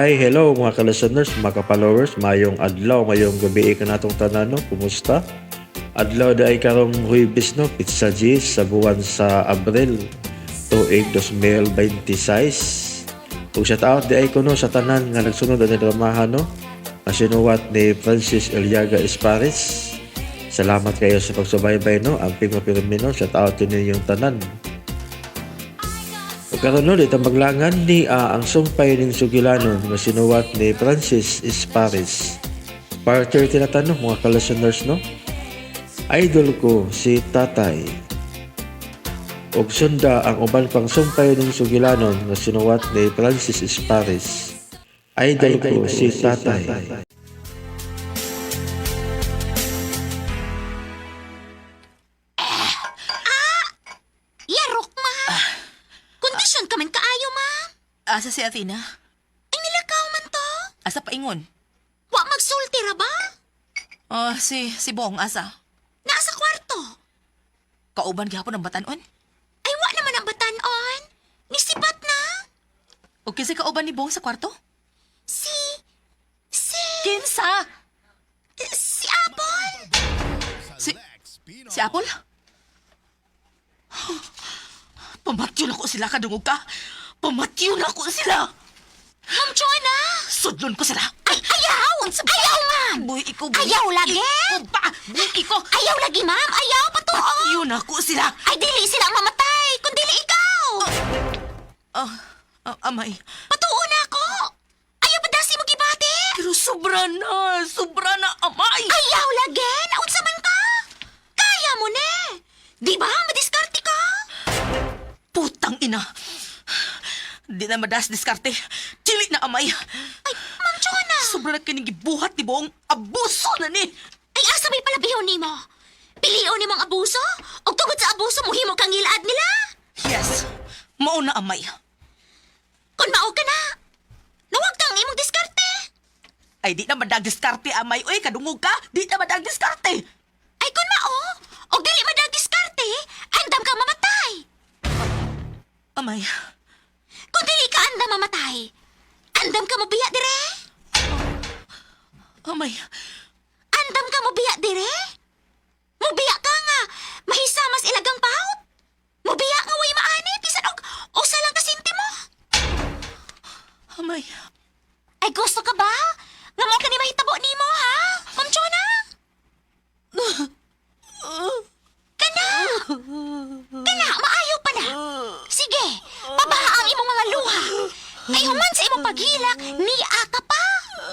Hi, hello mga ka-listeners, mga ka-followers, mayong adlaw, mayong gabi ka natong tanan, no? Kumusta? Adlaw diay karong Huwebes, no, petsa 10 sa buwan sa Abril, tuig 2026. Ug shout out diay ko, no, sa tanan nga nagsunod ani dramahan, no, nga sinuwat ni Francis Eliaga Esparis. Salamat kayo sa pagsubaybay, no, ang pima pirmi, no, shout out din ninyong tanan. Ug karon, no, dito maglangan ni ang Sumpay ning Sugilanon nga sinuwat ni Francis Esparis. Part 30 na tanong mga ka-listeners, no. Idol ko si Tatay. Ug sunda ang uban pang Sumpay ning Sugilanon nga sinuwat ni Francis Esparis. Idol ko si Tatay. Yarok, ma. Kondisyon ka man kaayo, ma. Asa si Athena? Ay, nilakaw man to. Asa paingon? Wa magsulti ra ba? Oh, si Bong, asa? Naa sa kwarto. Kauban gihapon ang batanon? Ay, wa naman ang batanon. Nisipat na. O kinsa kauban ni Bong sa kwarto? Si Kinsa? Si Apple. Si Apple? Pamatyo na ko sila, kadungog ka. Pamatyo na ko sila. Ma'am Chona. Sudlon ko sila. Ay, ayaw. Ayaw, ma'am. Buhi ikaw, buhi. Ayaw lagi. Ikaw ba? Buhi ikaw. Ayaw lagi, ma'am. Ayaw, patuo. Patyo na ko sila. Ay, dili sila ang mamatay. Kung dili ikaw. Ah, ah, amay. Patuo na ako. Ayaw pa dasi mo gibati. Pero sobra na. Sobra na, amay. Ayaw lagi. Naunsa man ka. Kaya mo na. Di ba? Madiskarte ka. Putang ina. Di na madas diskarte. Dili na, amay. Ay, Ma'am Chona. Sobra na kining gibuhat ni Bong. Abuso na ni. Ay, asa may palabihon nimo? Pilion nimo ang abuso? Og tungod sa abuso, muhimo kang ilaad nila? Yes. Mao na, amay. Kung mao ka na, nawag ka ang imong diskarte. Ay, di na madag diskarte, amay. Uy, kadungog ka. Di na madag diskarte. Ay, kung mao, og dili madag diskarte, andam kang mamatay. Amay. Kung dili ka andam mamatay, andam ka mobiya dire. Amay. Andam ka mobiya dire. Mobiya ka nga, mahisamas ilagang paut. Mobiya nga way maani, bisan og usa lang ka sentimo. Amay. Ay, gusto ka ba? Nga mo ka ni mahitabo nimo, ha? Ma'am Chona? Kana! Kana, maayo pa na. Sige, pabaha ang imong mga luha. Kay human sa imong paghilak, niya ka pa.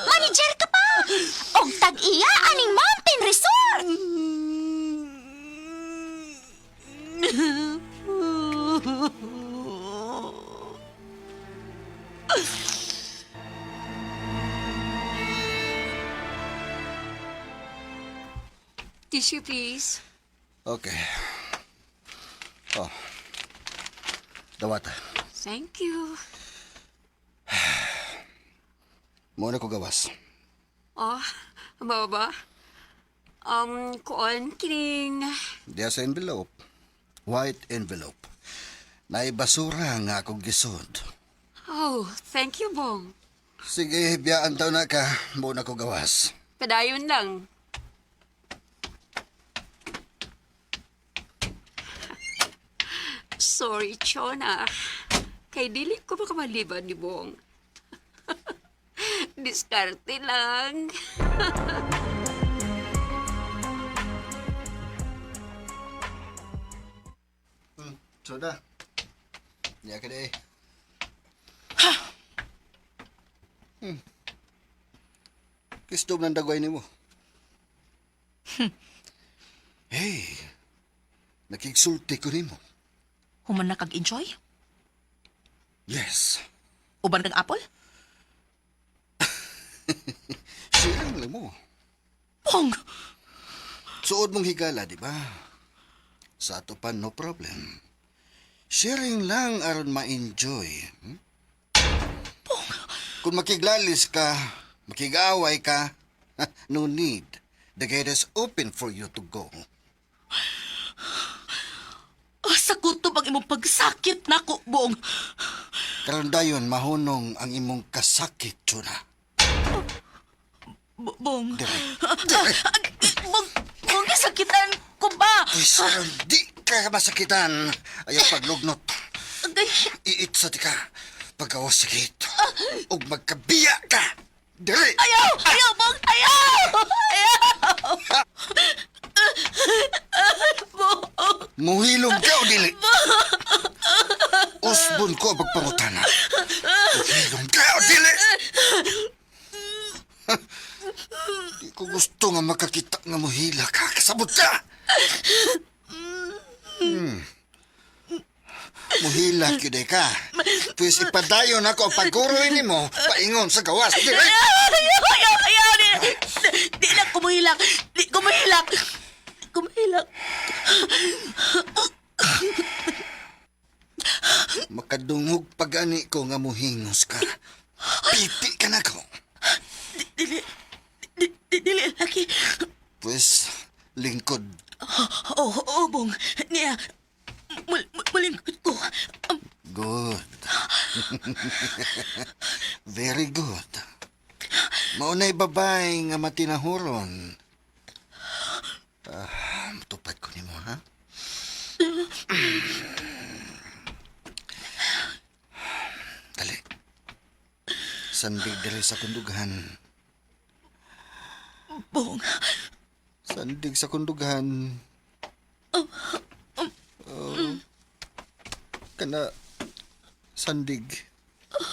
Manager ka pa. Og tag-iya aning Mountain Resort. Tissue, please. Okay. Oh. Dawata. Thank you. Muna ko gawas. Oh, mao ba? Kuon, kining. Diya sa envelope. White envelope. Naibasura nga akong gisod. Oh, thank you, Bong. Sige, biyaan taw na ka. Muna ko gawas. Padayon lang. Sorry, Chona. Kay dili ko makamaliban ni Bong. Diskarte lang. Soda. Niya ka di. Kistom ng dagway nimo. Hey, nakigsulti ko nimo. Human na kag-enjoy? Yes. Uban kag Apple? Sharing lang mo. Bong! Suod mong higala, di ba? Sa ato pa, no problem. Sharing lang aron ma-enjoy. Hmm? Kung makiglalis ka, makigaway ka, no need. The gate is open for you to go. Asa kutob ang imong pagsakit nako, Bong. Karon dayon mahunong ang imong kasakit, Chuna. Bong. Dire. Bong, bong, kasakitan ko ba? Pwes aron di ka masakitan. Ayaw paglugnot. Agay, Iit sa ti ka. Pagawas sakit. Ug magkabiya ka. Dire. ayaw! Ayaw, bong! Ayaw! Ayaw! Bong! Muhilom ka o dili? Usbon ko ang pagpangutana. Muhilom ka o dili? Di ko gusto nga makakita nga muhila ka. Kasabot ka! Muhila gyud ay ka. Pwes ipadayon ako ang pagkuroy nimo paingon sa gawas. Dili! Ayaw! Ayaw! Ayaw! Ayaw! Di, di na kumuhilak! Di kumuhilak! Kumuhilak! Makadungog pag-ani ko nga muhingos ka. Piti ka na ko. Dili, di, di, dili, laki. Pwes, lingkod. Oh, oh, bong. Niya, mulingkod ko. Good. Very good. Maunay babay nga matinahuron. Ah, tupad ko nimo ha? Dali. Sandig diri sa kundughan. Bong, Sandig sa kundughan. Oh. Kana sandig. Oh.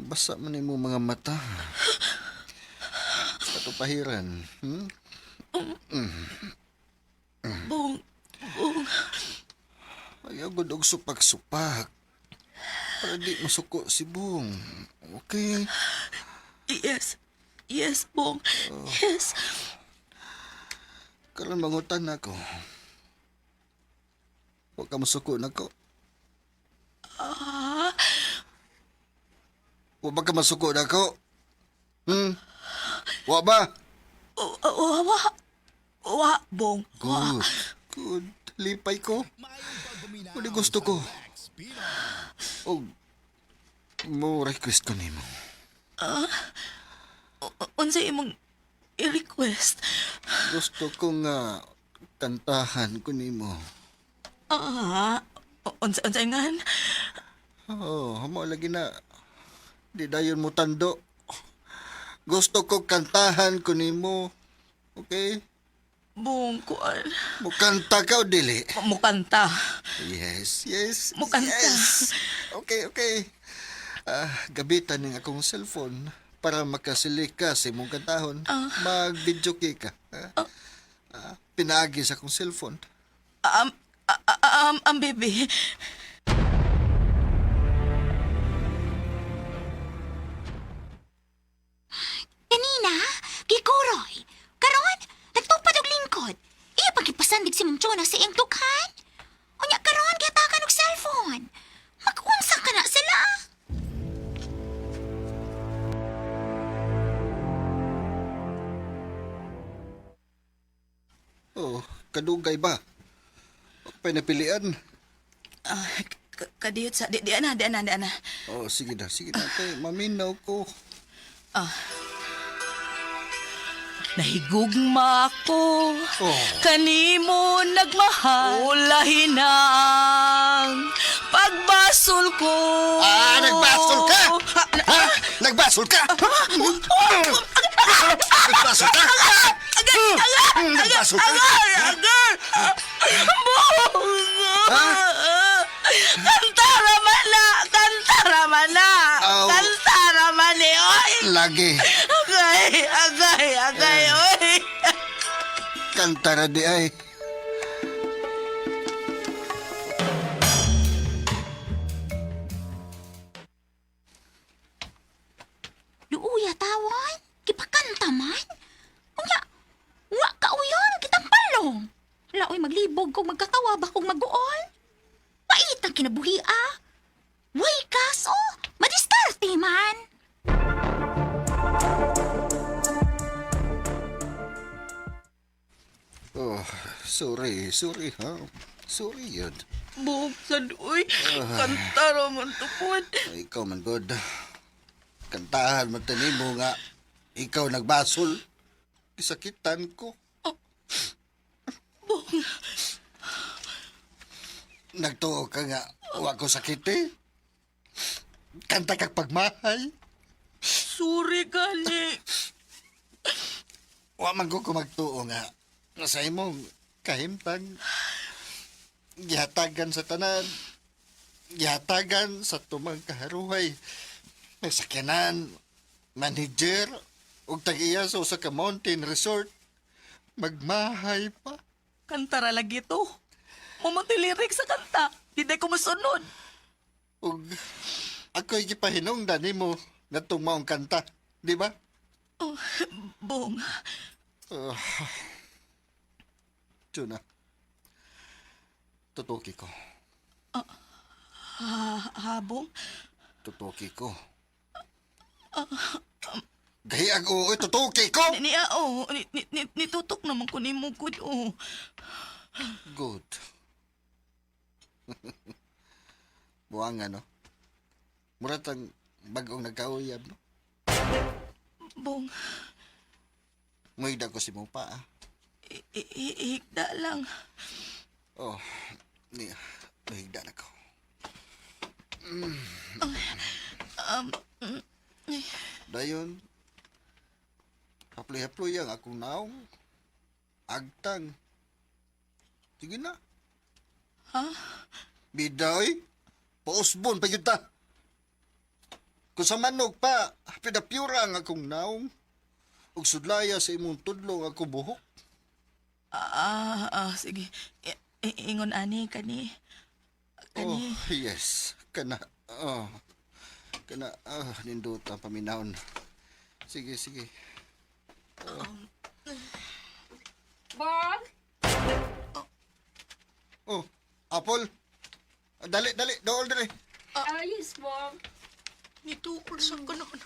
Basa man nimo mga mata. Katupahiran. Bong, bong. Ayaw gud og supak-supak. Para di masuko si Bong. Okay. Yes, yes, bong. Yes. Karon mangutan ako. Wa ka masuko nako. Ah, Wa ba ka masuko nako? Hmm? Wa ba? oh, oh, wa, wa, bong. Wa. Good. Good. Lipay ko. Muli gusto ko. Og mo request ko nimo. Unsa imong i-request? Gusto ko nga kantahan ko nimo. Ah, unsa unsa ngan? Oh, mo lagi na. Di dayon mo tando. Gusto ko kantahan ko nimo. Okay? Bong, kuan. Mukanta ka o dili? Mukanta. Yes, yes. Mukanta. Yes. Okay, okay. Ah, gabitan ning akong cellphone para makasili ka sa imong kantahon. Mag-video kay ka. Ah, ah, pinaagi sa akong cellphone. Baby. Kanina, gikuroy. Karon, nagtupad og lingkod. Iya pagipasandig si Ma'am Chona sa iyang dughan. Unya karon gihatakan og cellphone. Mag-unsa ka na sila. Oh, kadugay ba? Pa'y napilian. Ah, kadiyot sa di ana, di ana, di ana. Oh, sige na, sige na. Kay, maminaw ko. Nahigugma ko Oh. kanimo nagmahal. Ulahin na ang pagbasol ko. Ah, nagbasol ka! Ha, Ha? Nagbasol ka? Nagbasol ka? Nagbasol ka? Agar! Agar! Bong! Ha? Kanta raman na! Kanta raman na! Aw. Kanta raman eh! Oy! Lagi. Agay! Agay! Agay! Eh. Oy! Kanta ra di ay. Luuya tawon, gipakanta man. Unya, wa ka uyon kitang palong. Laoy maglibog kog magkatawa ba kog maguol. Pait ang kinabuhi ah. Way kaso, madiskarte man. Oh, sorry, sorry ha. Sorry yun. Bong, sad, uy. Kanta ra man to pod. Ay, ikaw man god. Kantahan man mo nga ikaw nagbasol. Gisakitan ko. Bong, Nagtuo ka nga wa ko sakit eh. Kanta kag pagmahay. sorry gani. Wa man ko magtuo nga nga sa imong kahimtang gihatagan sa tanan, gihatagan sa tumang kaharuhay, may sakyanan, manager, ug tag-iya sa usa ka mountain resort, magmahay pa. Kanta ra lagi to. Mamatay lyrics sa kanta. Di ko masunod. Ug ako'y gipahinungdan nimo ngadtong maong kanta, di ba? Oh, Bong, Tuna. Tutuki ko. Ha, Bong? Tutuki ko. Gahiag oo, tutuki ko! Ni, oh, ni, ni, ni, nitutok naman ko ni mo good, oh. Good. Buwang ano? Muratang bagong nagkauyab, no? Bong, Muhigda ko si mong paa. higda lang. Oh, ni, muhigda na ko. Dayon, haploy-haploy ang akong naong. Agtang. Sige na. Ha? Bida, oy. Pausbon pa yun ta. Kung sa manog pa, pinapyura ang akong naong. Ug sudlaya sa imong tudlo ang akong buhok. Sige. Ingon ani, kani. Kani. Oh, yes. Kana, oh. Kana, nindot ang paminahon. Sige, sige. Bong? Oh, Apple. Dali, dali, dool dali. Yes, Bong. Nituol sa kanon.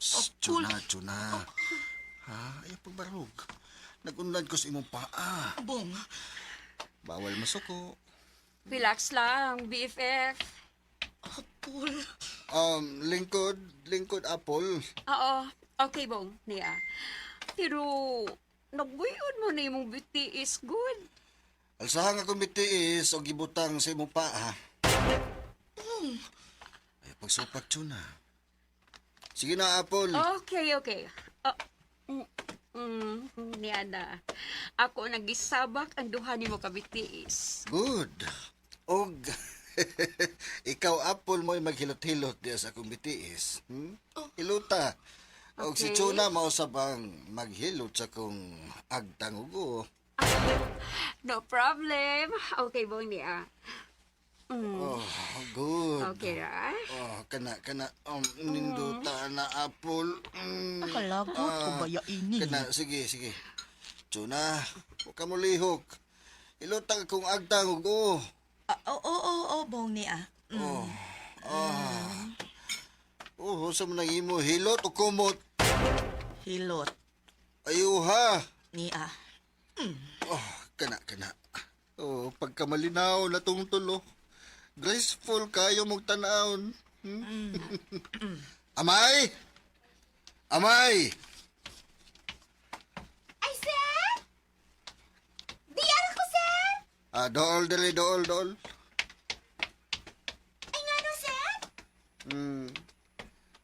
Shh, Tsuna, tsuna. Ha, ayaw pagbarog. Nagunlad ko sa imong paa. Bong, Bawal masuko. Relax lang, BFF. Apple. Lingkod, lingkod, Apple. Oo, okay, Bong. Niya. Pero, nagbuyon mo na imong beauty is good. Alsahang akong bitiis o gibutang sa imong paa. Ay, pagsupak, tsuna. Sige na, Apple. Okay, okay. Oh, niya na. Ako nagisabak ang duha nimo ka BTS. Good. Og, ikaw, Apple, mo'y maghilot-hilot diya sa akong bitiis. Hmm? Hiluta. Og si Okay. Chuna mausab ang maghilot sa akong agtang ugo. No problem. Okay, Bong niya. Oh, good. Okay ra. Oh, kana, kana. Ninduta na, Apple. Kalagot ko ba ya ini? Kana, sige, sige. Chuna, huwag ka mo lihok. Hilot ang akong agtang ugo. Oo, oo, oo, Bong niya. Oh. Ah. Oh, sa man ang imo hilot o kumot? Hilot Ayuha. niya. Oh, kana, kana. Oh, pagkamalinaw na tong tulo. Graceful kayo mong tanawon. Hmm? Amay! Amay! Ay, sir! Diyar ako, sir! Ah, dool, dali, dool, dool. Ay, nga no, sir?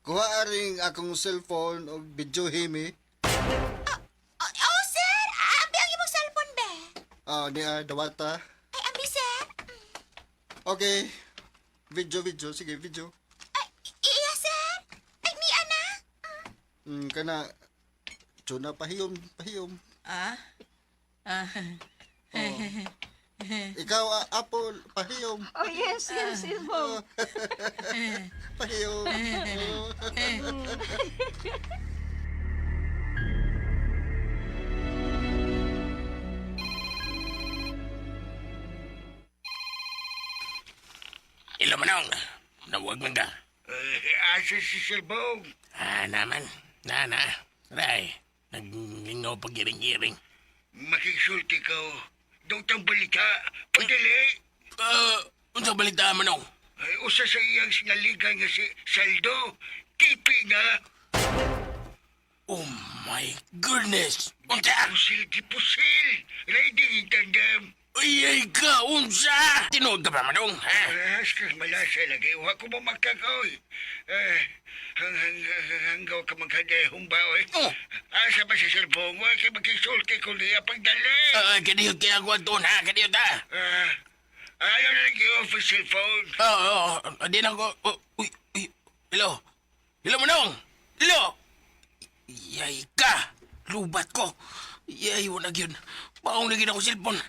Kuha aring akong cellphone o video himi. Oh, oh sir! Abi ang imong cellphone, be. Ah, niya, dawata. Ay, abi, sir. Okay. Video, video. Sige, video. Ay, iya, sir. Ay, niya na. Kana, tsuna, pahiyom, pahiyom. Ah? Ah. Ikaw, Apple, pahiyom, Oh, yes, yes, yes, Bong. pahiyom. Oh. Ilo manong, nawag man ka. Eh, asa si Sir Bong? Ah, naman. Na, na. Ray, naglingaw pag-iring-iring. Makiksulti ka. Oh. Daw tang balita. Padali. Ah, Unsa balita, Manong? Ay, usa sa iyang sinaligan nga si Saldo. Tipi na. Oh my goodness! Unsa? Pusil di pusil. Riding in tandem. Ay, ay ka, unsa? Tinuod ka ba, Manong, ha? Parehas kang malasa lagi. Wa ko mo magkakaoy. Eh, hang, hang, hang, hanggaw ka maghaday humba, oy. Oh. Asa ba si Sirbong? Wa kay magkisulti ko niya pagdali. Ah, kadiyot kaya ako atoon, ha? Kadiyot, ha? Ah, ayaw na lang i-off ang cellphone. Oo, oo, di na ko. Oh, uy, uy, hello. Hello, Manong! Hello! Yay ka! Lubat ko! Yay, wala yun. Paong lagi na ko cellphone.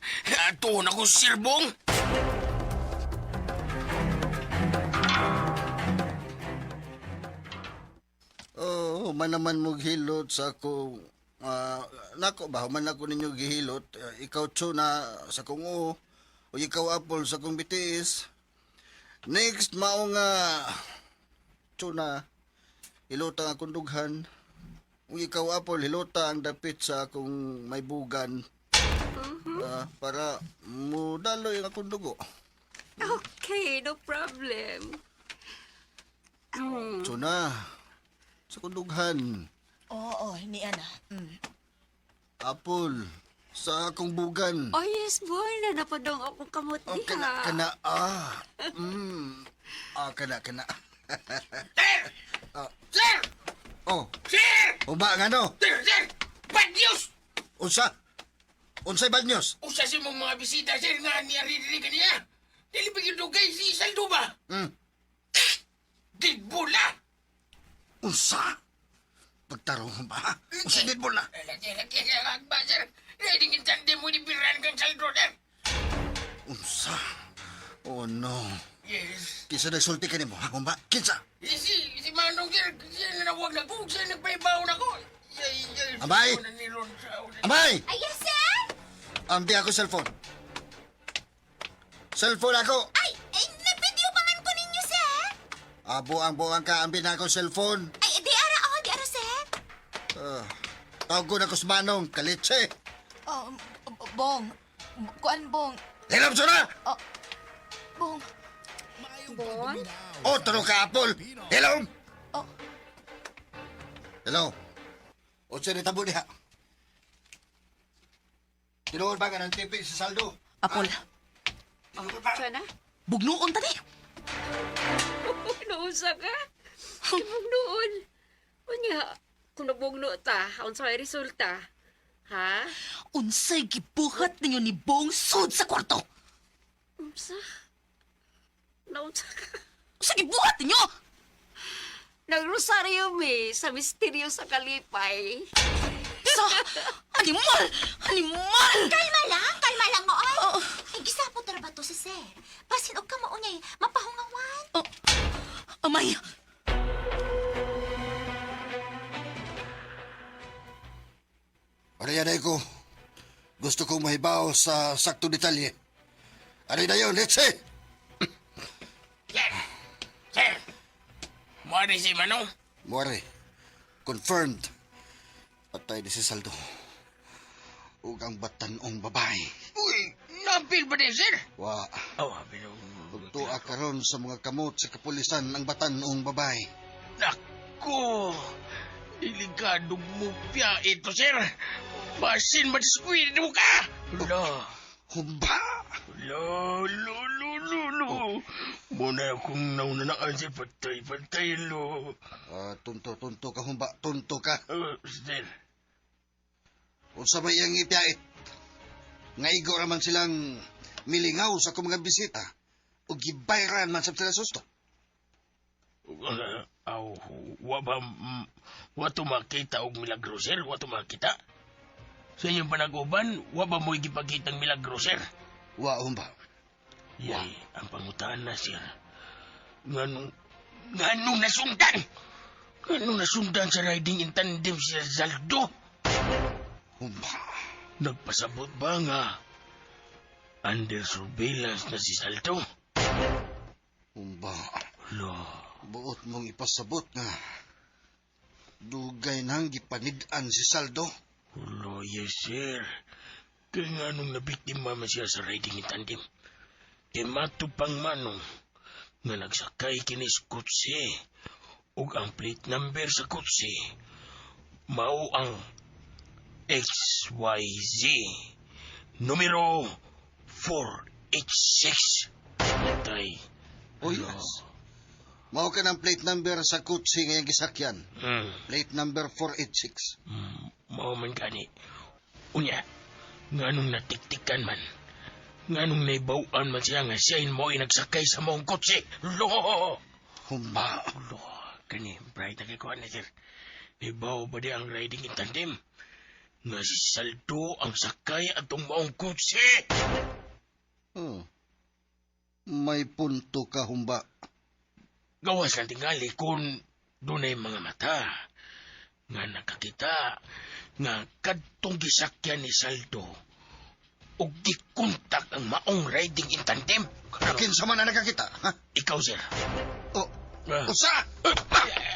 Atoon ako sirbong! Oo, man naman mo gihilot sa akong nako ba man ako ninyo gihilot. Ikaw tuna sa akong oo o ikaw apple sa akong bitiis. Next mao nga tuna hilota ang akong dughan. O ikaw apple hilota ang dapit sa akong may bugan. Para mudaloy ang akong dugo. Okay, no problem. Tuna sa akong dughan. Oo, ni Ana. Apple sa akong bugan. Oh, yes, boy. Nanapadong akong kamot Oh, diha. kana, kana, ah. Ah, kana, kana. Sir! Sir! Oh, Sir! uba nga no. Sir! Sir! Bad news! Unsa? Unsay bad news? Usa sa mong mga bisita, sir, nga niya rin kaniya. Dili pa yung dugay si Saldo ba? Didbula! Unsa? Pagtarong ba? Unsa din mo na? Laki, laki, laki, ba, sir? Riding in tandem mo ni Biran kang Saldo, sir. Unsa? Oh no. Yes. Kinsa nagsulti ka nimo, ha? Humba? Kinsa? Si Manong, sir, siya nanawag na ko, siya nagpaibaw na ko. Yay, yay, Amay! Amay! Ay, yes, sir! Ambi ako cellphone. Cellphone ako. Ay, ay, nag-video pa man ko ninyo, sir! Buang-buang ka, ambi na ako cellphone. Ay, di ara, oh, di ara, sir. Tawag ko na ko sa Manong, kalitse. Oh, Bong. Kuan, Bong. Hilam na! Bong. Bon? Otro ka, Apple! Hello! Oh. Hello? Unsa ni tabo diha? Tinuod ba nga ng TV sa saldo? Apol, Sana? bugnuon ta ni. Nausa ka? Bugnoon. Unya, kung nabugno ta, unsa may resulta? Ha? Unsay gibuhat ninyo ni Bong sud sa kwarto? Unsa? Naunsa ka? Unsay gibuhat ninyo? Nagrosaryo mi sa misteryo sa kalipay. Sa animal! Animal! Kalma lang, oy. Oh. Ay, gisapot na ba to si sir? Basin og kamo unyay, mapahungawan. Oh, amay! Aray ko. Gusto kong mahibaw sa sakto detalye. Aray na yun, let's say! Sir! Sir! Muari si Manong. Muare, confirmed. Patay ni si Saldo. Ug ang batanong babae. Uy, napil ba din, sir? Wa, Oh, pero... ug tuwa karon sa mga kamot sa kapulisan ang batanong babae. Nako! Delikado mo piya ito, sir. Basin madiskwid mo ka! Lo, Humba! lo, lo, lo, lo, lo. Muna akong nauna na sir. Patay, patay, lo. Ah, tunto, tunto ka, humba. Tunto ka. Sir, Unsa may iyang ipiyait? Nga igo raman silang milingaw sa akong mga bisita. O gibayran man sa sila susto. Aw, wa ba, wa to makita og milagro, sir? Wa to makita? Sa inyong panaguban, wa ba mo'y gipakitang milagro, sir? Wa, humba. Yay, ang pangutaan na, sir. Nganong, nganong nasundan? Nganong nasundan sa riding in tandem si Zaldo? Humba. Nagpasabot ba nga under surveillance na si Saldo? Humba. Lo, Buot mong ipasabot nga. Dugay nang gipanid-an si Saldo. lo, yes, sir. Kaya nga nung nabiktima man siya sa riding in tandem. Kay matupang manong nga nagsakay kini sa kutsi ug ang plate number sa kutsi mao ang XYZ numero 486. Tay. Oh, yes. Mao ka ng plate number sa kutsi ngayong gisakyan. Plate number 486. Mao man gani. Unya, nganong natiktikan man, nganong naibawan man siya nga siya mo ay nagsakay sa maong kotse. Lo! Humba. Lo, kani, bright na kikuha na sir. Naibaw ba di ang riding in tandem? Nga si Saldo ang sakay atong maong kotse. Oh. May punto ka, humba. Gawas lang tingali kung dunay mga mata nga nakakita nga kadtong gisakyan ni Saldo ug gikontak ang maong riding in tandem. Kinsa man ang nakakita, ha? Ikaw, sir. O, Ah. usa!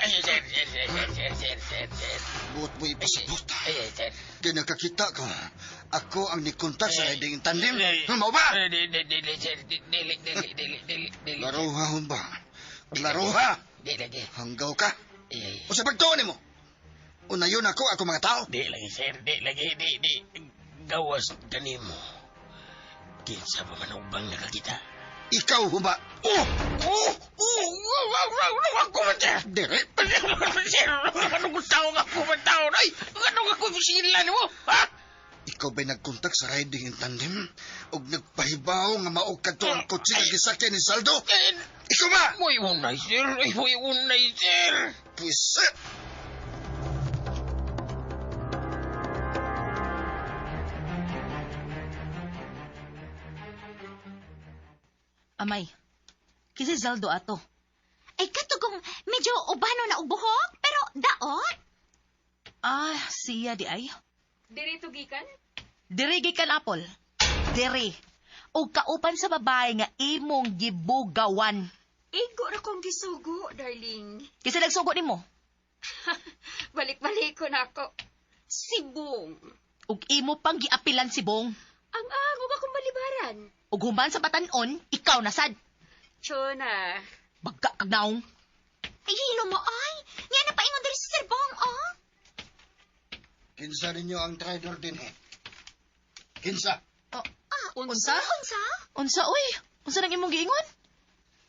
Ay, sir, sir, sir, sir, sir, sir, sir, sir. Buot mo ipasabot. Ay, ay, sir. Kaya nakakita ko, ako ang nikontak sa riding in tandem. Ay, Mao ba? ay, Dili, dili, sir. Dili, dili, dili, dili, dili. Laruha, humba. Laruha! Dili, dili. Hanggaw ka. Ay, ay. Usa pagtuon nimo. Unayon ako, ako mga tao. Di lagi, sir. Di lagi, di, di. Gawas kanimo. Kinsa pa man ubang nakakita? Ikaw, humba. Oh! Oh! Oh! Wow, wow, wow! Ako man, sir! Dire. Sir, anong tao nga ako man tao? Ay, anong ako sila nimo? Ha? Ikaw ba'y nagkontak sa riding in tandem? O nagpahibaw nga mao kadto ang kotse nga gisakyan ni Saldo? Ikaw ba? Muy unay, sir. Ay, muy unay, sir. Pwisit! Amay, kinsa Zaldo ato? Ay katugong medyo ubano na og buhok, pero daot. Ah, siya di ay. Diri to gikan? Diri gikan Apple. Diri. Og kaupan sa babae nga imong gibugawan. Igo ra kong gisugo, darling. Kinsa nagsugo nimo? Balik-balik ko na ako. Sibong. Ug imo pang giapilan si Bong. Ang ang akong balibaran. Ug human sa batan-on, ikaw na sad. Chona. Bagka kag naong. Ay hilo mo ay. Nga na paingon diri si Sir Bong oh. Kinsa ninyo ang traidor din eh? Kinsa? Unsa? Unsa? Unsa oy? Unsa nang imong giingon?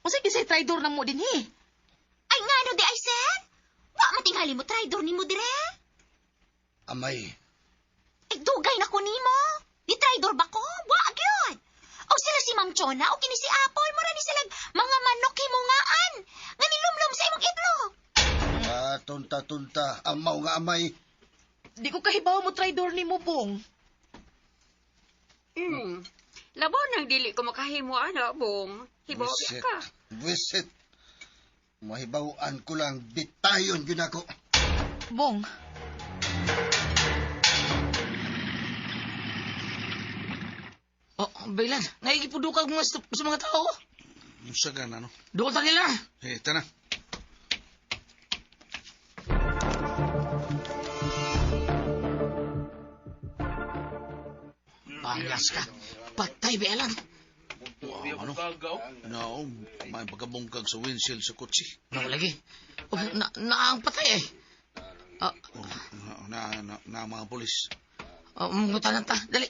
Unsa kisay traidor na mo dinhi? Ay ngano di ay sir? Wa matinghali mo traidor nimo dire. Amay, Ay dugay na ko nimo. Ni traidor ba ko? Wa gyud. O sila si Ma'am Chona o kini si Apple mura ni sila mga manok himungaan nga nilumlum sa imong itlog. tunta-tunta, amaw nga amay. Di ko kahibaw mo traidor nimo, Bong. Labaw nang dili ko makahimo ana, Bong. Hibaw Buwisit. ka. Buwisit. Mahibawan ko lang, bitayon yun ako. Bong. Oh, Baylan, naigipudukag mga sa mga tao. Unsa ka na, no? Doon ta nila. Eh, tana. Bangas ka. Patay, Baylan. Wow, ano? No, may pagkabungkag sa windshield sa kotse. Ano lagi? Oh, na, naang patay eh. Ah, Oh, na, na, na, na mga polis. oh, mungutanan ta. Dali.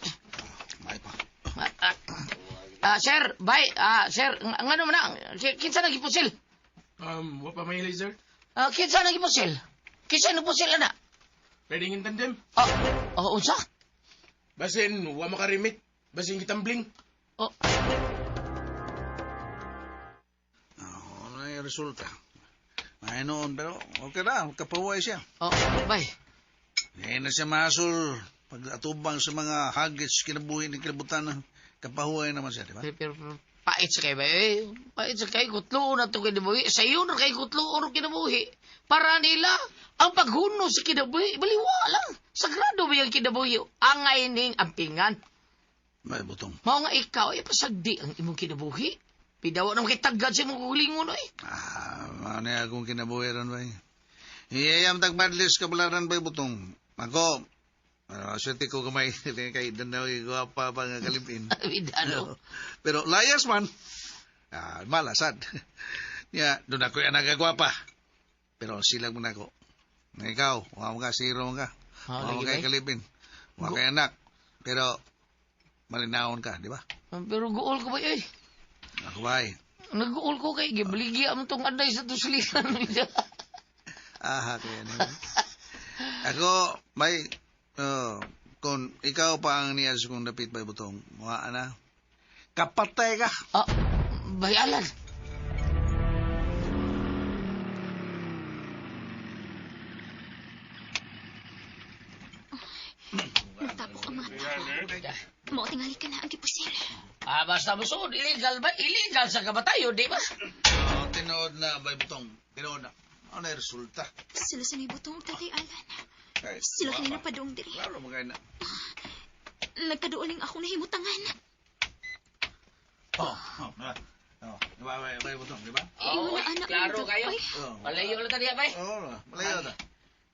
May pa. Ah, ah. Ah, sir, bye. Ah, sir, ngano man na? Kinsa nagipusil? Wa pa may laser? Ah, kinsa nagipusil? Kinsa nagipusil ana? Riding in tandem? Oh, oh, unsa? Basin, wa makarimit. Basin gitambling. Oh, Oh, ano yung resulta? Ay noon, pero okay na, kapahuway siya. oh, bye. Ngayon na siya masul. Pag atubang sa mga hagits kinabuhi ng kalibutan, kapahuway naman siya, di ba? Pero, pero, pero, pait sa kay ba? Eh, pait sa kay kutlo na to kinabuhi. Sa iyo na kay kutlo na kinabuhi. Para nila, ang paghuno sa kinabuhi, baliwa lang. Sagrado ba yung kinabuhi? Angay ning ampingan. May butong. Mao nga ikaw, ay pasagdi ang imong kinabuhi. Pidawa na makitagad sa imong kulingon, eh. Ah, ano yung akong kinabuhi ron ba? Iyayam tagmadlis kabularan ba butong? Ako, Ano, swerte ko gamay kay danaw gwapa pa nga kalimpin. Bidano. Pero layas man. Ah, malasad. Ya, doon ako yung nagagwapa. Pero silag mo na ako. Na ikaw, wa mo ka, zero mo ka. Ah, Wa mo lagi kay ba? kalipin. Wa kay anak. Pero, malinawon ka, di ba? Pero guol ko ba eh? Ako ba eh? Nag-uol ko kay gibaligya mo tong anday sa tuslian. Aha, kaya na. Ako, may, oh, kung ikaw pa ang niyas kong dapit bay butong, wa na. Kapatay ka. Ah, bayalan. Nagtapok ang mga tao. Mao tingali ka na ang gipusil. Ah, basta mo suod, illegal ba? Illegal sa kabatayo, di ba? Oh, tinuod na, bay butong. Tinuod na. Ano na resulta? Sila sa nibutong Tatay Alan. Ay, Sila wa kanina pa. pa doong diri. Klaro mo kayo na. Nagkaduoling akong nahimutangan. Oh, oh, ah. Oh, di ba, bay butong, di ba? Ingon na anak klaro nito. kayo. Ay, Oh, Malayo lang taniya, bay. Oh, malayo na.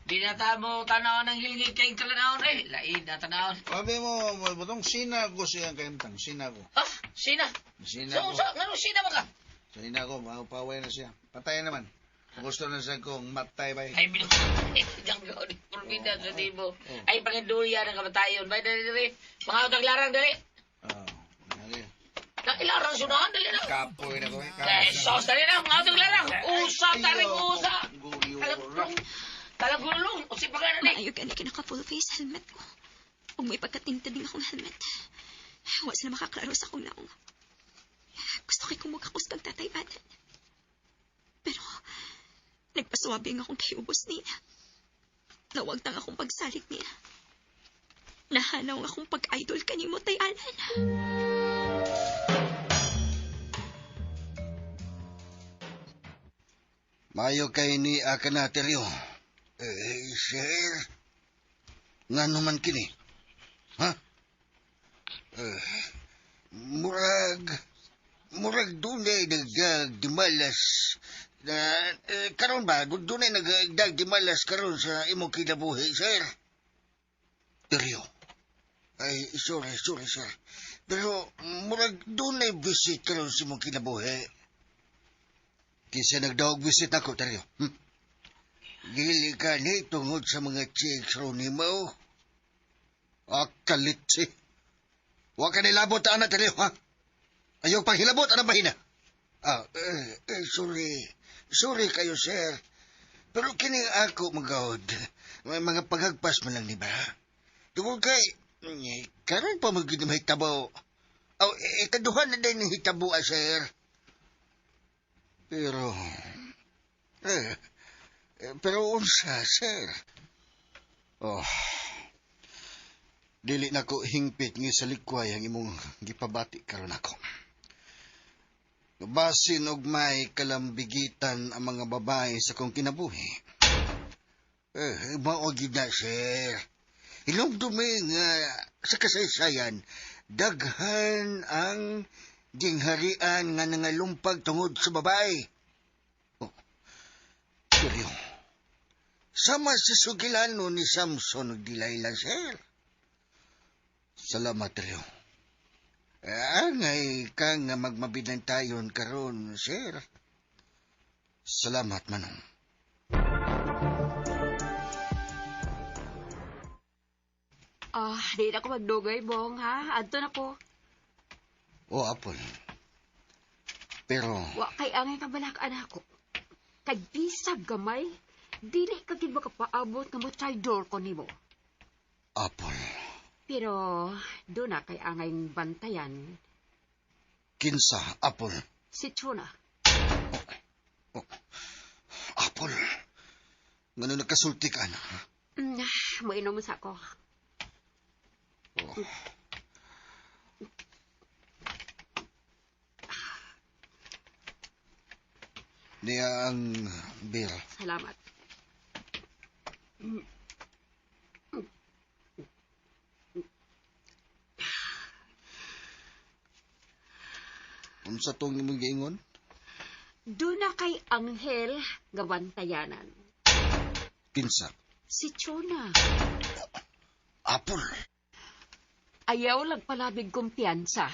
Di na ta mo tanaw ng hilingit kay kalanawon eh. Lain na tanawon. Sabi mo, bay butong, sina ko siyang kayamtang, sina ko. Ah, sina? Sina So, ko. so, ngano sina ba ka? Sina ko, mapaway na siya. Patay naman. Gusto na siya kong matay bay. Ay, bilo. Diyang ko, di pulmita sa tibo. Ay, pangindulya ng kamatayon. Bay, dali, dali. Mga utang larang, dali. Oh, dali. Nakilarang sunahan, dali na. Kapoy na ko eh. Eh, sos, dali na. Mga utang larang. Usa, taring usa. Talagulong. Talagulong. Usi pa ka na, ni. Maayo gani ka naka full face helmet ko. Ug may pagkatinta din akong helmet. Wa sila makaklaro sa akong naong. Gusto kay kumugakos kag Tatay Alan. Pero nagpaswabi ang akong kayubos niya. Nawagtang akong pagsalig niya. Nahanaw ang akong pag-idol kanimo, Tay Alan. Mayo kay ni Akanateryo. Eh, sir. Ngano man kini? Ha? Eh, murag, murag dunay nagdag dimalas na eh, karon ba dunay nagdag dimalas karon sa imong kinabuhi, sir? Teryo. Ay, sorry, sorry, sir. Pero murag dunay visit karon sa imong kinabuhi. Kinsa nagdaog visit ako, Teryo? Dili ka ni tungod sa mga chicks ro ni mo. Akalitsi. Wa ka nilabot ana, Teryo, ha? Ayaw panghilabot, ana bahina. Ah, sorry. Sorry kayo, sir. Pero kini ako magawod. May mga paghagpas man lang, di ba? Tungod kay, karon pa magiging mahitabo. Aw, ikaduhan na din ng hitabo, ah, sir. Pero, eh, pero unsa, sir? Oh, dili na ko hingpit nga sa likway ang imong gipabati karon ako. Basin og may kalambigitan ang mga babae sa kong kinabuhi. Eh, mao gyud na, sir. Hinumdumi nga sa kasaysayan, daghan ang gingharian nga nangalumpag tungod sa babae. Oh, pero, sama sa sugilano ni Samson ug Delilah, sir. Salamat, Rio. Angay ka nga magmabilang tayon karon, sir. Salamat, Manong. Ah, di na ako magdugay, Bong, ha? Adto na ko. O, Apple. Pero, Wa kay angay kabalak-an ako. Kay bisag gamay, dili ka gid makapaabot nga mo traidor ko nimo. Apple, Pero do na kay angay bantayan kinsa, Apple. si Chuna. Oh, Apple, ngano nagkasulti ka na? Moinom sa ako. Oh. Niya ang beer. Salamat. Unsa tong imong giingon? Do na kay Anghel nga bantayanan. Kinsa? Si Chuna. Apple. Ayaw lang palabig kumpiyansa.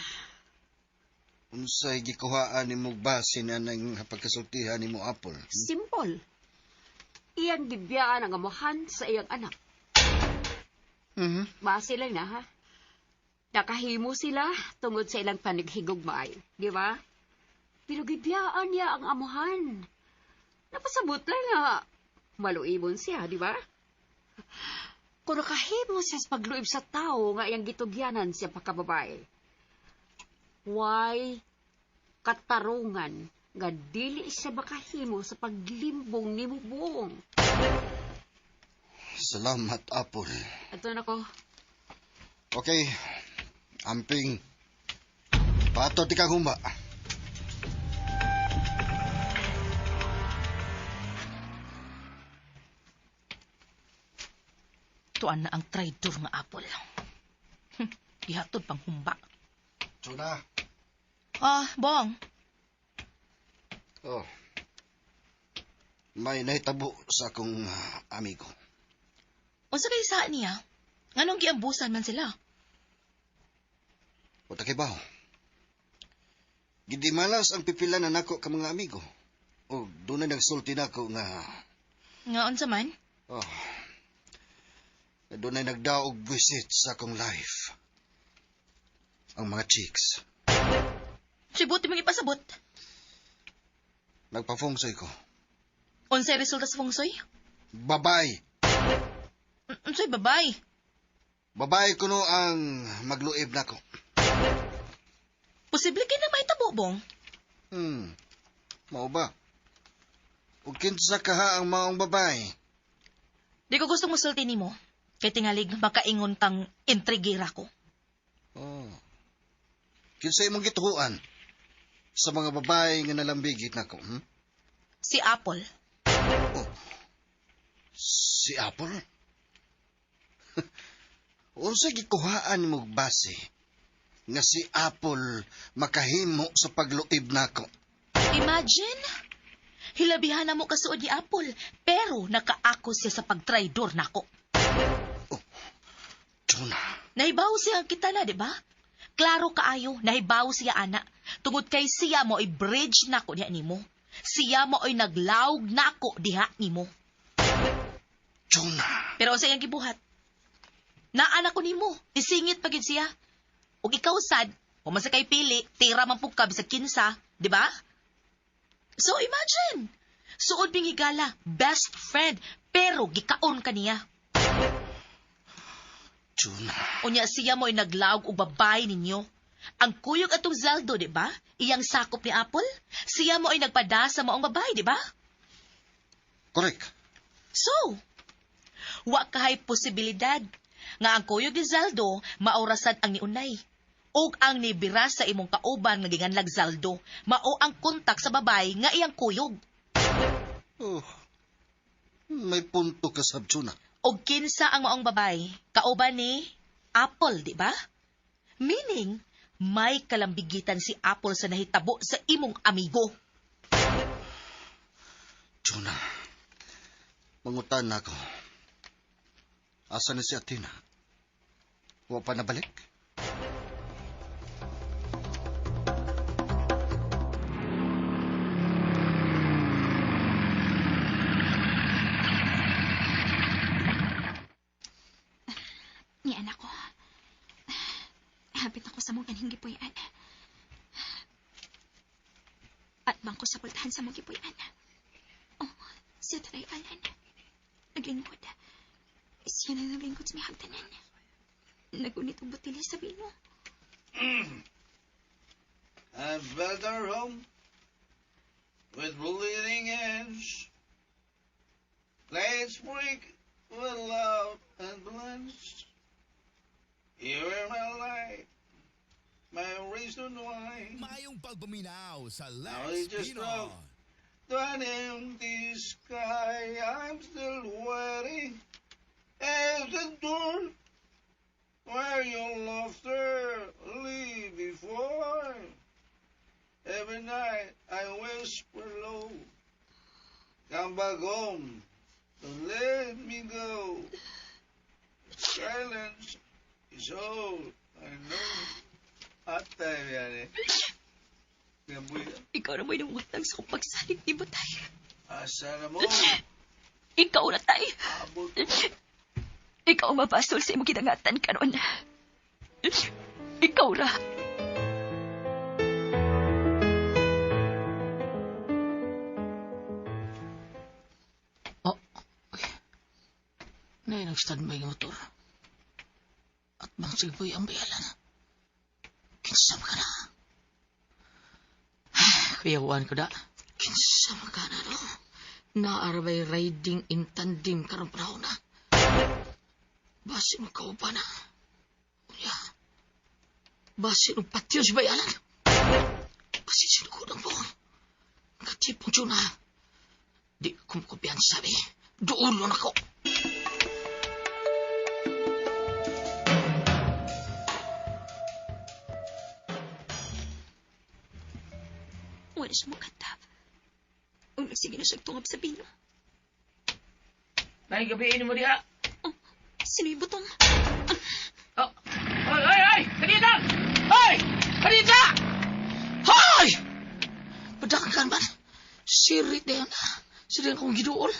Unsay gikuhaan nimo base na nang pagkasultihan nimo, Apple? Simple. Iyang gibiyaan ang amuhan sa iyang anak. Base lang na, ha? Nakahimo sila tungod sa ilang panighigugmaay. Di ba? Pero gibiyaan niya ang amuhan. Napasabot lang nga maluibon siya, di ba? Kung nakahimo siya sa pagluib sa tao nga iyang gitugyanan siya pagkababae. Why katarungan nga dili siya makahimo sa paglimbong ni Bong? Salamat, Apple. Ato na ko. Okay. Amping. Pato ti kang humba. Tuan na ang traitor nga Apple. Gihatod pang humba. Tuna. Ah, Bong. Oh. May nahitabo sa akong amigo. Unsa kay sa niya? Nganong giambusan man sila? O takibaw. Gidimalas ang pipila na nako ka mga amigo. O doon na nagsulti nako nga Nga unsa man? Oh. Doon ay nagdaog visit sa akong life. Ang mga chicks. Sibuti mong ipasabot. Nagpa-fungsoy ko. Unsay resulta sa fungsoy? Babay. Unsay babay? Babay kuno ang magluib nako. Posible kay na mahitabo, Bong. Mao ba? Ug kinsa kaha ang maong babay? Di ko gusto musulti nimo. Kay tingalig makaingon kang intrigira ko. Oh. Kinsa imong gituhuan sa mga babae nga nalambigit nako? Si Apple. Oh. Si Apple? Unsa gikuhaan nimo base nga si Apple makahimo sa pagluib nako? Imagine! Hilabihan na mo kasuod ni Apple, pero nakaako siya sa pagtraidor nako. Oh, Jonah. Nahibaw siya kita na, di ba? Klaro kaayo, nahibaw siya, ana. Tungod kay siya mo ay bridge nako diha nimo. Siya mo ay naglawg nako diha nimo. Jonah. Pero sa iyang gibuhat? Naana ko nimo, isingit pa gid siya. Ug ikaw sad, human sa kay pili, tira man pug ka bisag kinsa, di ba? So imagine, suod bing higala, best friend, pero gikaon ka niya. Jonah. Unya siya mo'y naglawg og babay ninyo. Ang kuyog atong Zeldo, di ba? Iyang sakop ni Apple. Siya mo ay nagpada sa maong babay, di ba? Correct. So, wa kahay posibilidad nga ang kuyog ni Zeldo maorasan ang niunay. Og ang nibira sa imong kauban nga giganlag Zaldo, mao ang kontak sa babay nga iyang kuyog. Oh, may punto ka sa Jonah. Og kinsa ang maong babay, kauban ni Apple, di ba? Meaning, may kalambigitan si Apple sa nahitabo sa imong amigo. Jonah, mangutan na ako. Asa na si Athena? Wa pa nabalik? Ni anak ko. Hapit ako sa mong kanhing gipuy-an. At bangko sa pultahan sa mong gipuy-an. Oh, siya taray Alan. Naglingkod. Siya na naglingkod sa may hagdanan. Nagunit og botili sa bino. I built our home with bleeding ends. Let's break with love and blends. You are my light, my reason why. Maayong pagpaminaw sa Now Lex it just Pinoy. broke to an empty sky. I'm still waiting at the door where your laughter leave before. Every night I whisper low, come back home, don't let me go. Silence is all I know. Atay yan eh. Gabuya. Ikaw na mo'y nangutang sa kong pagsalig ni mo, tay. Asa na mo? Ikaw na, tay. Abot. Ikaw ang mabasol sa imong gidangatan karon. Ikaw ra. Oh, okay. Nay, nag-standby ng motor. At bang silboy ang bayalan. Kinsam ka na. Kuyawan ko da. Kinsam ka na, no? Naarabay riding in tandem karong panahon na. Basin mo pa na. Unya. Basin mo patyo si bayalan. Basin sinukod ang buong. Katipong tiyuna. Di ko makumpiyansa, sabi. Duulon ako. Wala siya mukanta. Ang nagsige na siya tungab sa bino. Nay, gabiin mo diha. Oh, sino yung butong? Oh. Hoy, hoy, hoy! Kanita! Hoy! Kanita! Hoy! Padangkan man. Sirit na yun. Sirit akong giduol.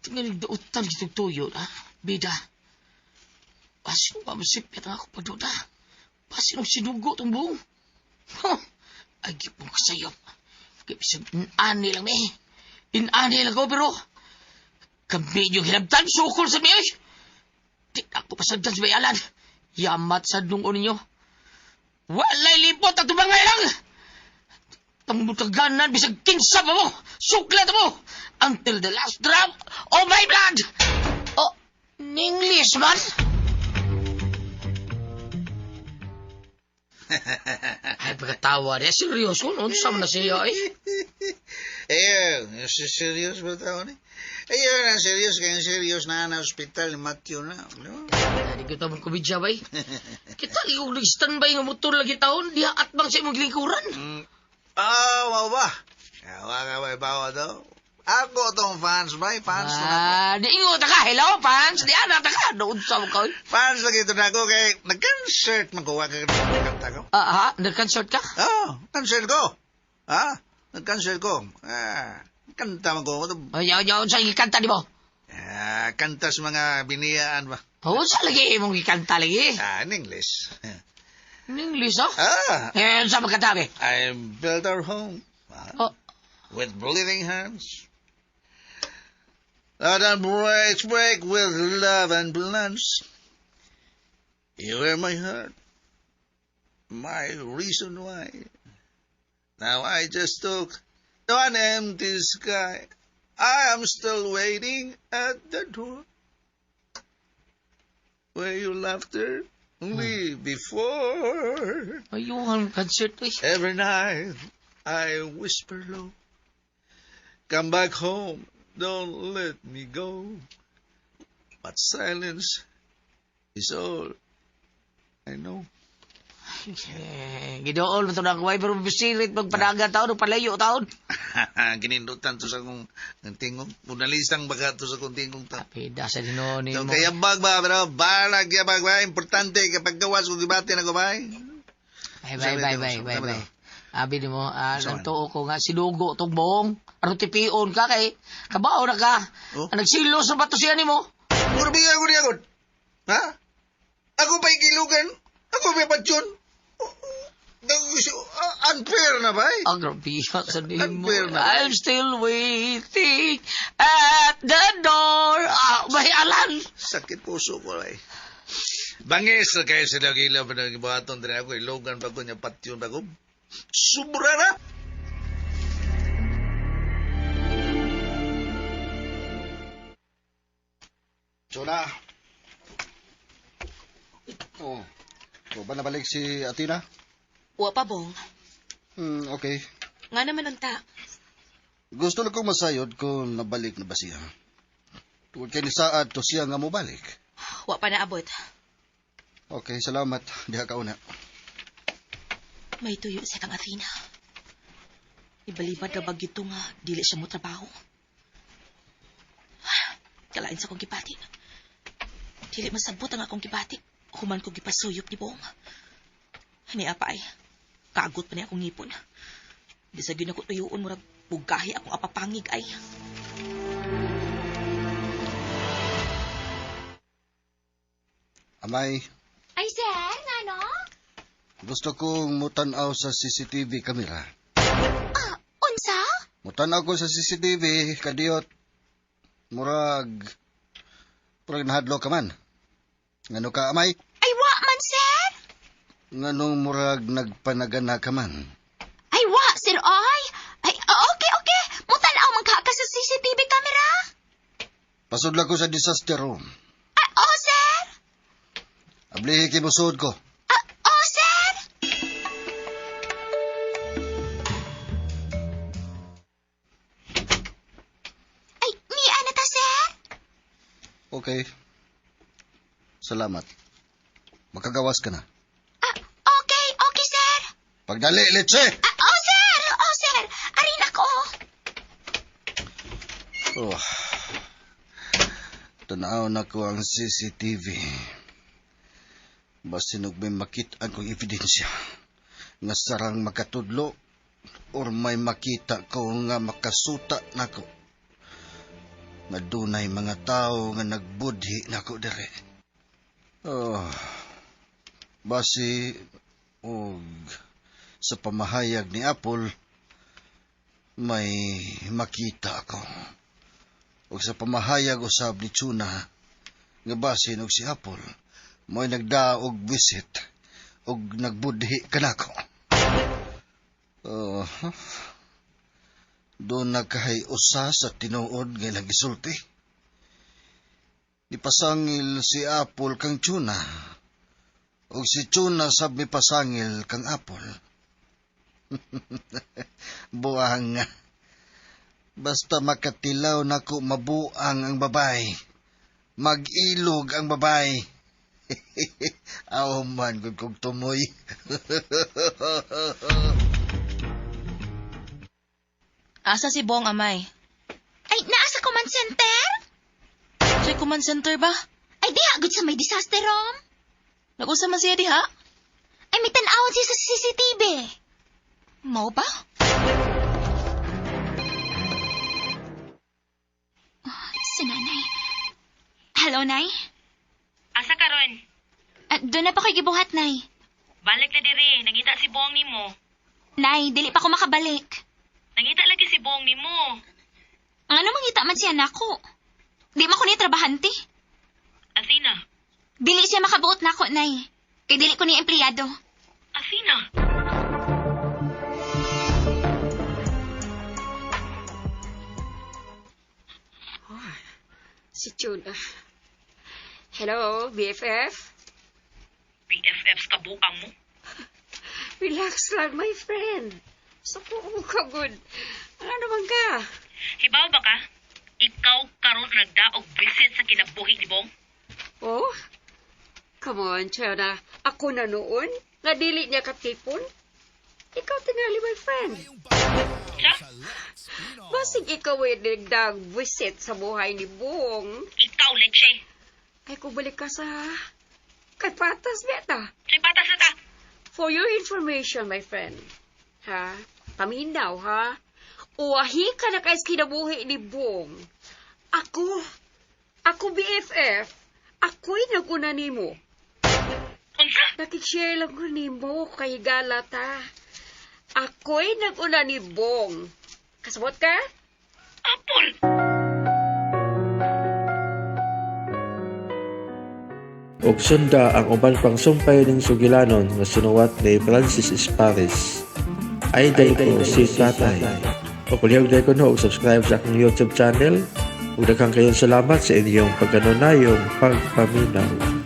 Tingnan nagduotan gitong tuyo, ha? Bida. Pasin wa masipit ang ako pagduda. Pasin ang sinugo tong buong. Huh. Ay, gipong kasayop. Gipong inani lang, eh. Inani lang ko, pero... Kami yung hinabtan, sukol sa miyoy. Di ako pasagdan sa bayalan. Yamat sa dungo ninyo. Walay lipot at tumangay lang! Tambutaganan bisag kinsa pa mo! Suklat mo! Until the last drop of my blood! Oh, English man! Ay, pagkatawa niya. Seryoso, no? Sama na siya, eh. Eh, serious ba tao ni? Ayun, ang serious kaya serious na na ospital ni Matthew na. No? Di ko tamang komedya, bay. Kita yung nag-standby nga motor lagi taon, diha at bang sa imong lingkuran. Ah, mao ba? Awa ka ba, bawa daw? Ako tong fans, bay. Fans to na ako. Ah, di ingot ka. Hello, fans. Di ana ta ka. Doon sa mo ka. oy. Fans lagi ito na ako kay nag-concert man ko. Wa ka kanta ko. Ah, ha? Nag-concert ka? Oh, concert ko. Ah, nag-concert ko. Ah, kanta man ko. Ay, yaw, yaw, sa ikanta di mo? Ah, kanta sa mga biniyaan ba? Oh, sa lagi imong ikanta lagi. Ah, in English. In English, oh? Ah, Eh, sa magkatabi. I built our home. Ah, Oh, with bleeding hands. Let our breaks break with love and plans. You were my heart, my reason why. Now I just took to an empty sky. I am still waiting at the door where you laughter only before. ayuhan concert, oy. Every night I whisper low, come back home, don't let me go. But silence is all I know. Eh, gidool mo ito na ako, pero bisirit magpanaga taon, o palayo taon. Ginindutan to sa akong ng tingog. Unalisang baga to sa akong tingog ta. Pida sa Ginoo ni So, mo. kaya bag ba, pero balag ya bag ba, importante kapag gawas kong gibati na ko ba. Bye, bye, bye, bye, bye, bye. Abi ni mo, ah, Saan? nagtuo ko nga, sinugo tong buong. Aron tipion ka kay, kabao na ka. Oh? Ah, Nagsilos na ba to siya ni mo? Mura biga ko niya ko. Ha? Ako pa ikilugan? Ako pa patsyon? Unfair na ba? eh? Ang grabe sa nimo. Unfair na. I'm still waiting at the door. Ah, may alan. Sakit puso ko ay. Bangis na kayo sila gila pa nang ibuhaton din ako. Ilogan pa ko niya patyon pa ko. Sobra na! Chona. Oh. So ba nabalik si Athena? Wa pa, Bong. Okay. Nga naman unta. Gusto lang kong masayod kung nabalik na ba siya. Tungod kay ni saad to siya nga mobalik. Wa pa naabot. Okay, salamat. Diha ka una. May tuyo sa kang Athena. Ibalibad na bagyo nga, dili siya mo trabaho. Kalain sa kong gipati. Dili masabot ang akong gibati. Human ko gipasuyop ni Bong. Niya pa ay. Kagot pa niya akong ngipon. Di sa gyud nako tuyuon murag bugahi akong apapangig ay. Amay, Ay, sir, ngano? gusto kong mutanaw sa CCTV camera. Ah, unsa? Mutanaw ko sa CCTV, kadiyot. Murag, murag nahadlo ka man. Ngano ka, amay? Ay, wa man, sir. Nganong murag nagpanagana ka man? Ay, wa, sir, ay. Ay, okay, okay. Mutanaw man ka ka sa CCTV camera. Pasudla ko sa disaster room. Ay, oh, sir. Ablihi kay musod ko. Ah, oh, sir. Ay, niya na ta, sir. Okay. Salamat. Makagawas ka na. Ah, okay, okay, sir. Pagdali, litse! Ah, oh, sir. Oh, sir. Arin ako. Oh. Tanaw na ko ang CCTV. Basin og may makita kong ebidensya nga sarang makatudlo or may makita ko nga makasuta nako. Nga dunay mga tao nga nagbudhi nako dire. Oh. Basi og sa pamahayag ni Apple may makita ako ug sa pamahayag usab ni Chuna nga basin og si Apple mo'y nagdaog visit og nagbudhi kanako. Oh, doon na kahay usa sa tinuod nga ilang gisulti. Nipasangil si Apple kang Chuna ug si Chuna sab mipasangil kang Apple. Buang. Basta makatilaw nako mabuang ang babay. Mag-ilog ang babay. Aw man, gud kog tumoy. Asa si Bong amay? Ay, naa sa command center? Sa command center ba? Ay, diha, gud sa may disaster room. Nag-usa man siya diha? Ay, may tan-awon siya sa CCTV. Mao ba? Si nanay. Hello, Nay. Asa karon? Ah, doon na pa ko'y gibuhat, Nay. Balik na diri, nangita si Bong nimo. Nay, dili pa ko makabalik. Nangita lagi si Bong nimo. Ang ano mangita man siya nako. Di man ko ni trabahante. Asina? Dili siya makabuot nako, Nay. Kay dili ko ni empleyado. Asina? Si Chuna. Hello, BFF? BFFs ka bukang mo. Relax lang, my friend. Suko mo ka, good. Ano naman ka? Hibaw ba ka? Ikaw karon nagdaog visit sa kinabuhi ni Bong? Oh? Come on, Chona. Ako na noon? Nga dili niya katipon? Ikaw tingali, my friend. Siya? Basig ikaw ay nagdag visit sa buhay ni Bong. Ikaw, leche. Ay, kubalik ka sa... Kay patas, beta. Say patas na ta. For your information, my friend. Ha? Paminaw, ha? Uwahi ka na kay kinabuhi ni Bong. Ako, ako BFF, ako'y naguna nimo. Unsa? Nakishare lang ko nimo kay galata. Ako'y naguna ni Bong. Kasabot ka? Apple! Ug sunda ang uban pang sumpay ning sugilanon nga sinuwat ni Francis Esparis. Idol ko si Tatay. O kulihog ko no, ug subscribe sa akong YouTube channel. Ug daghang kayong salamat sa inyong pagkanunayong pagpaminaw.